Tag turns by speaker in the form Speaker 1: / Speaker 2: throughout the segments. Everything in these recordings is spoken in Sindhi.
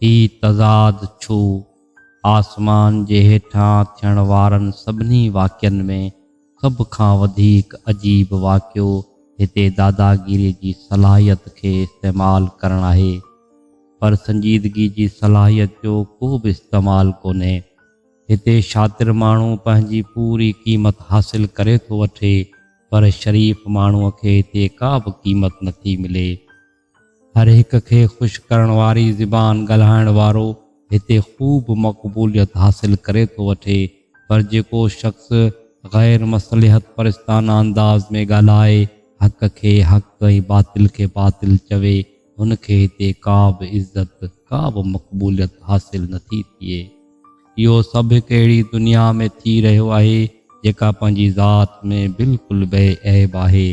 Speaker 1: هي تضاد ڇو؟ آسمان جي هيٺان ٿيڻ وارن سڀني واقعن ۾ سڀ کان وڌيڪ عجيب واقعو هتي داداگيري جي صلاحيت کي استعمال ڪرڻ آهي. پر سنجيدگي جي صلاحيت جو ڪو به استعمال ڪونهي. هتي شاطر ماڻهو پنهنجي پوري قيمت حاصل ڪري ٿو وٺي پر شريف ماڻهوء کي هتي ڪا به قيمت نٿي ملي. هر هڪ کي خوش ڪرڻ واري زبان ڳالهائڻ وارو هتي خوب مقبوليت حاصل ڪري ٿو وٺي پر جيڪو شخص غير مصلحت پرستانه انداز ۾ ڳالهائي، حق کي حق ۽ باطل کي باطل چوي، هن کي هتي ڪا به عزت، ڪا به مقبوليت حاصل نٿي ٿئي. اهو سڀ هڪ اهڙي دنيا ۾ ٿي رهيو آهي جيڪا پنهنجي ذات ۾ بلڪل بي عيب آهي.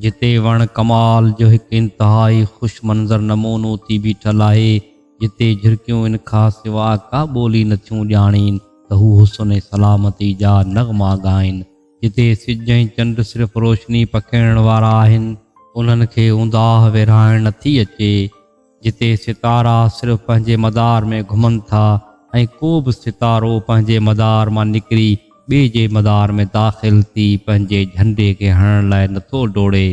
Speaker 1: جتي وڻ ڪمال جو هڪ انتهائي خوش منظر نمونو ٿي بيٺل آهي، جتي جهرڪيون ان کان سواء ڪا ٻولي نٿيون ڄاڻين ته هو حسن ۽ سلامتي جا نغما ڳائين، جتي سج ۽ چنڊ صرف روشني پکيڙڻ وارا آهن، انهن کي اونداهه ورهائڻ نٿي اچي. جتي ستارا صرف پنهنجي مدار ۾ گهمن ٿا ۽ ڪو به ستارو پنهنجي مدار مان نڪري ٻئي جي مدار ۾ داخل ٿي پنهنجي جهنڊي کي هڻڻ لاء نٿو ڊوڙي.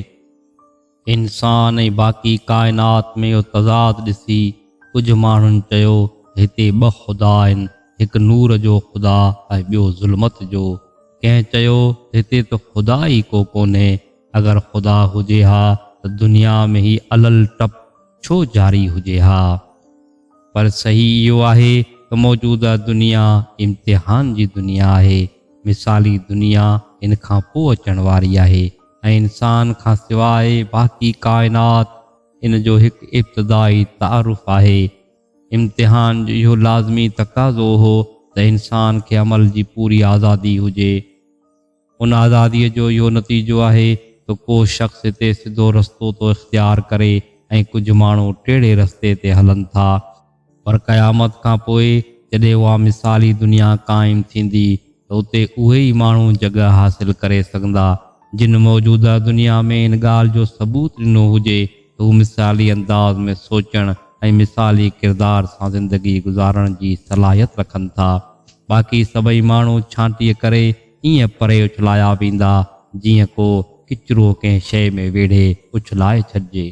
Speaker 1: انسان ۽ باقي ڪائنات ۾ اهو تضاد ڏسي ڪجهه ماڻهن چيو ته هتي ٻه خدا آهن، هڪ نور جو خدا ۽ ٻيو ظلمت جو. ڪنهن چيو ته هتي ته خدا ئي ڪو ڪونهي، اگر خدا هجي ها ته دنيا ۾ هي الل ٽپ ڇو جاري هجي ها؟ پر صحيح اهو آهي ته موجوده دنيا امتحان جي دنيا آهي، مثالي دنيا ان کان پوء اچڻ واري آهي ۽ انسان کان سواء باقي ڪائنات ان جو هڪ ابتدائي تعارف آهي. امتحان جو اهو لازمي تقاضو هو ته انسان کي عمل جي پوري آزادي هجي. ان آزاديء جو اهو نتيجو آهي ته ڪو شخص هتي سڌو رستو ٿو اختيار ڪري ۽ ڪجهه ماڻهو ٽيڙهي رستي تي هلن ٿا. پر قيامت کان پوء جڏهن اها مثالي دنيا قائم ٿيندي ته اتي اهي ئي ماڻهو جڳهه حاصل ڪري سگهندا، جن موجوده دنيا ۾ ان ڳالهه جو ثبوت ڏنو هجي ته هو مثالي انداز ۾ سوچڻ ۽ مثالي ڪردار سان زندگي گذارڻ جي صلاحيت رکن ٿا. باقي سڀئي ماڻهو ڇانٽيء ڪري ائين پري اڇلايا ويندا، جيئن ڪو ڪچرو ڪنهن شيء ۾ ويڙهي اڇلائي ڇڏجي.